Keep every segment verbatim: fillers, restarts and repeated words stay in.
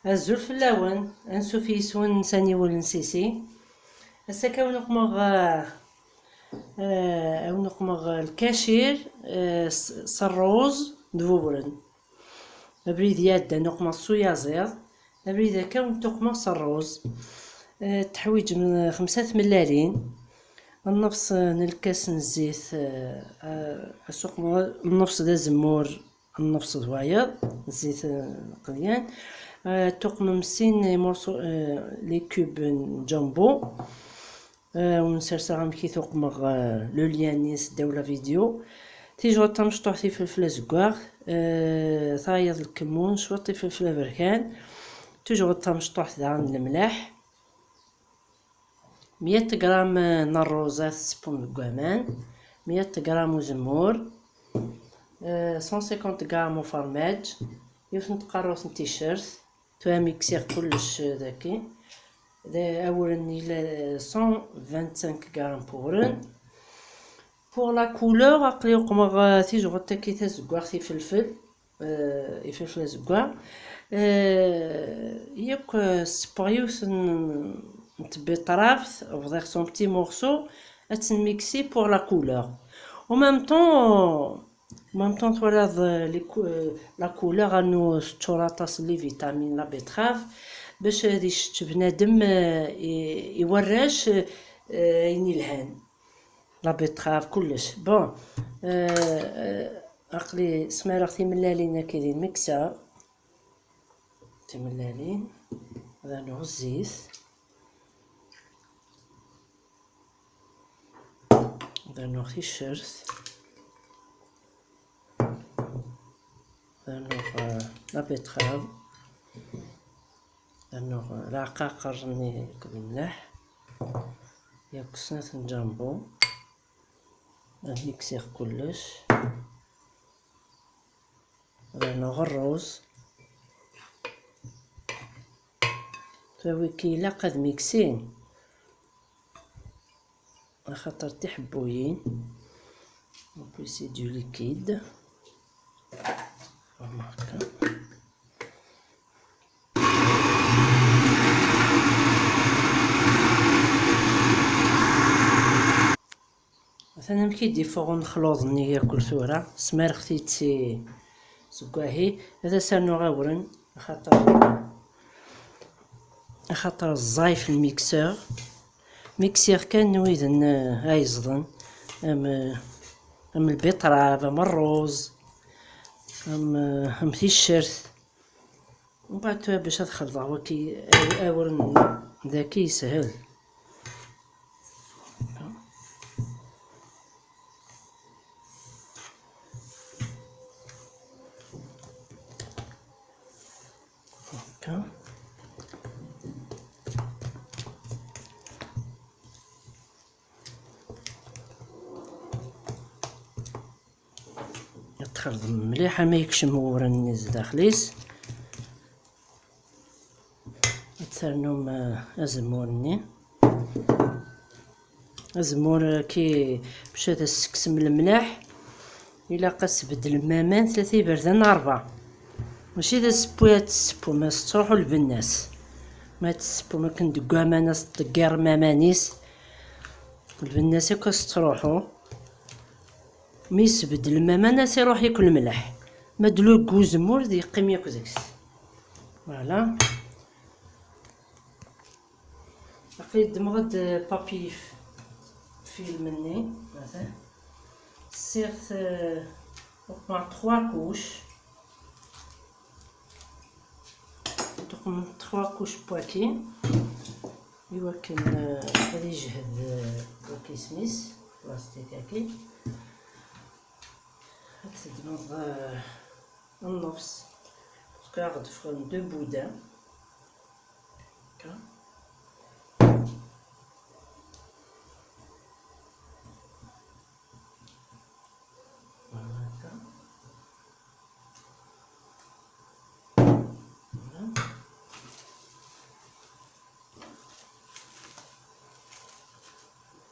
Azul fell-awen, ansuf yis-wen s aniwel n Sisi. Ass-agi ad wen-uqmeɣ, eh, eh, ad wen-uqmeɣ lkacir, eh, s, s rruẓ d wewren. Abrid iɛeddan uqmeɣ s uyaziḍ, abrid akka ad wen-t-uqmeɣ s rruẓ. Eh, teḥwiǧem, eh, xemsa tmellalin, nnefṣ, eh, n lkas n zzit, eh, eh, ad s-uqmeɣ nnefṣ d azemmur, nnefṣ d wayeḍ, zzit, eh, qelyan. Eh, tuqmem sin imurṣu, eh, les cubes n jumbo. Eh, ur nserseɣ amek i tuqmeɣ, eh, le lien-is ddaw la vidéo. Tijɣelt tamecṭuḥt, ifelfel azeggaɣ, eh, tayeḍ, lkemmun, cwiṭ ifelfel aberkan. Tijɣelt tamecṭuḥt daɣen n lemleḥ. Meyya gram n rruẓ ad tseppum deg waman, meyya gram uzemmur, eh, cent cinquante gram ufermaj, yiwet n tqerrut n ticcert, tura miksiɣ kullec daki. D awren yella cent vingt-cinq gram n wewren. Pour la couleur, aql-i uqmeɣ, eh, tijɣelt-agi tazeggaɣt ifelfel. Eh, ifelfel azeggaɣ. Eh, yakk, eh, ssewweɣ yiwet n, n tbiṭrabt, bḍiɣ s un petit morceau, ad tt-nmiksi pour la couleur. En même temps, en même temps twalaḍ, eh, les cou-, eh, la couleur, rnu teččur aṭas n les vitamines la betterave, bac ad icečč bnadem, eh, i, i warrac, eh, ayen ilhan. La betterave, kullec. Bon, euh, euh, aql-i smareɣ timellalin-agi di lmiksa. Timellalin, ad rnuɣ zzit, ad rnuɣ ticcert, ad rnuɣ, euh, la betterave, ad rnuɣ, euh, leɛqaqer-nni akked lmelḥ, yakk snat n jumbo. Ad miksiɣ kullec. Rnuɣ rruẓ. Tawi ki ilaq ad miksin, axaṭer tiḥebbuyin. En plus, c'est du liquide. Remarque. Atan amek i d-iffeɣ unexluḍ-nni yakk tura, smareɣ-t-id si, seg wahi, ad as-rnuɣ awren, axaṭer, axaṭer ẓẓay f lmikseur. Miksiɣ kan widen, eh, ay ẓden, am, am lbiṭrab, am rruẓ, am, am ticcert. Mbeɛd tura bac ad xelḍeɣ waki, aw-, awren daki yeshel. Akka. Ad txelḍem mliḥ ama yekcem uwren-nni zdaxel-is. Ad ternum, eh, azemmur-nni. Azemmur, eh, ki, bac ad as-tekkesem lemleḥ, ilaq ad tbeddlem aman tlata iberdan, rebɛa. Mačči d asewwi ad tseppum, ad s-ttruḥu lbenna-s. Ma ad tseppum akken deg waman, ad s-tḍeggirem aman-is, lbenna-s akk ad s-ttruḥu. Mi yesbeddel lemam, ad as-iruḥ yakk lemleḥ. Ma d-lugg uzemmur, ad yeqqim yakk deg-s. Voilà. Aql-i ddmeɣ-d papier f-, film-nni. Ssiɣ-t, eh, uqmeɣ trois couches. Donc, trois couches n waki, iwakken, euh, ad ijhed, euh, waki isem-is, plastik-agi. Ad teddmeḍ, euh, nnefs, parce que ad ɣ-d-ffɣen deux boudins. Akka. Voilà, akka. Voilà.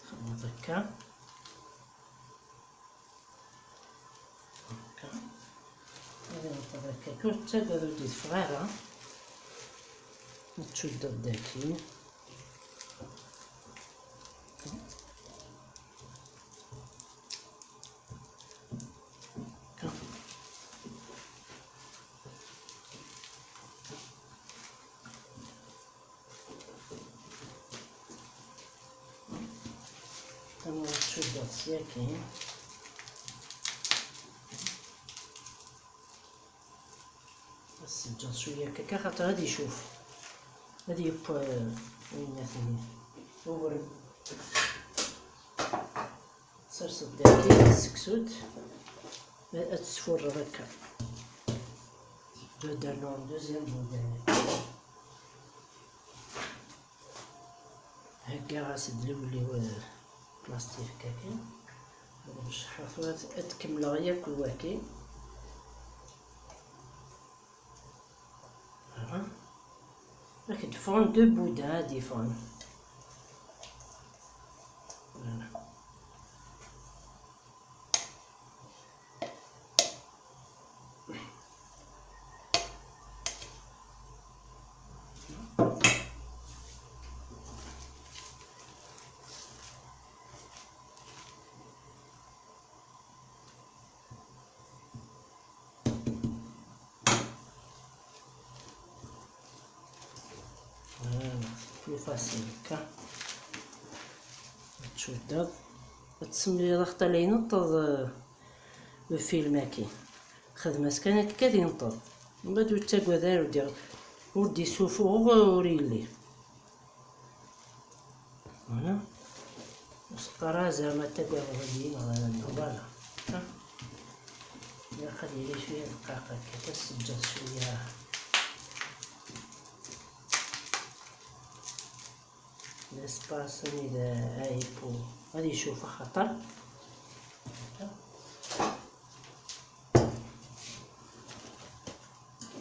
Nxedmeḍ akka. Akka. Ad nxedmeḍ akka. Ur ttagad, ur d-yeffeɣ ara. Tcuddeḍ daki. Tamara tcuddeḍ s yakin. Ad s-ǧǧeɣ cwiya akka, xaṭer ad icuf. Ad yeww, eh, winna-ten uwren. Serseḍ dagi, ad tesseksuḍ, ad tesfurreḍ akka. Deux derniers, deuxième boudin. Heggaɣ-as-d lewliw, eh, plastik akken. Ad mecḥeɣ tura, ad kemmleɣ yakk i waki. Voilà. Ad k-d-ffɣen deux boudins ad d-yeffɣen. Voilà. Voilà, plus facile akka. Ad tcuddeḍ, ad tsemliḍ axeṭṭer la ineṭṭeḍ, eh, ufilm-agi. Xdem-as kan akka ad yenṭeḍ. Mbeɛd ur ttagad ara, ur d-, ur d-isufuɣ, ur yelli. Voilà. Ur s-qqar ara zeɛma tagadeḍ-iyi neɣ, neɣ voilà. Ha? Ilaq ad yili cwiya dqiq akka, ad s-teǧǧeḍ cwiya. L'espace anida ad yeww, ad icuf axaṭer.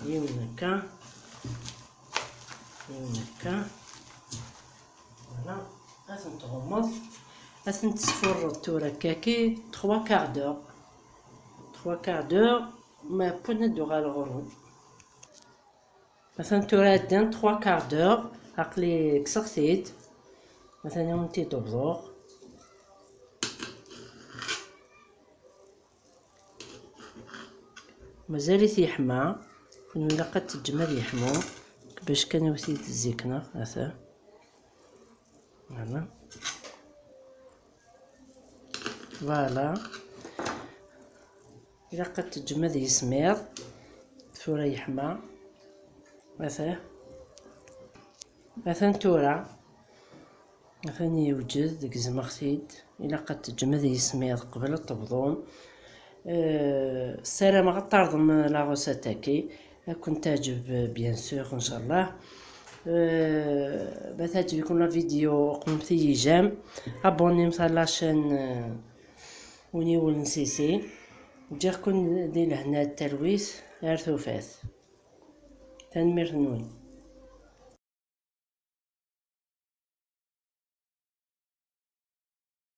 Yiwen akka, yiwen akka. Voilà, ad ten-tɣummeḍ, ad ten-tesfurreḍ tura akkaki trois quarts d'heure. Trois quarts d'heure, ma wwin ad d-uɣaleɣ ɣur-wen. Atan tura ɛeddan trois quarts d'heure, aql-i kkseɣ-t-id. Atan ad wen-t-id-bḍuɣ. Mazal-it yeḥma. Kunwi ilaq ad teǧǧem ad yeḥmu, bac kan ad wen-t-id-zzikkneɣ. Ata. Voilà. Voilà. Ilaq ad teǧǧem ad yismiḍ. Tura yeḥma. Ata. Atan tura. Atan yewǧed, gezmeɣ-t-id. Ilaq ad teǧǧem ad yismiḍ qbel ad tebḍum. Euh, ssarameɣ ad terḍem la recette-agi. Ad kent-teɛǧeb, bien sûr, inchallah. Euh, ma teɛǧeb-iken la vidéo, qmemt-iyi j'aime. Abonnez-vous à la chaîne, euh, Win Iwel n Sisi. Ǧǧiɣ-ken di lehna d talwit. Ar tufat. Tanemmirt-nwen.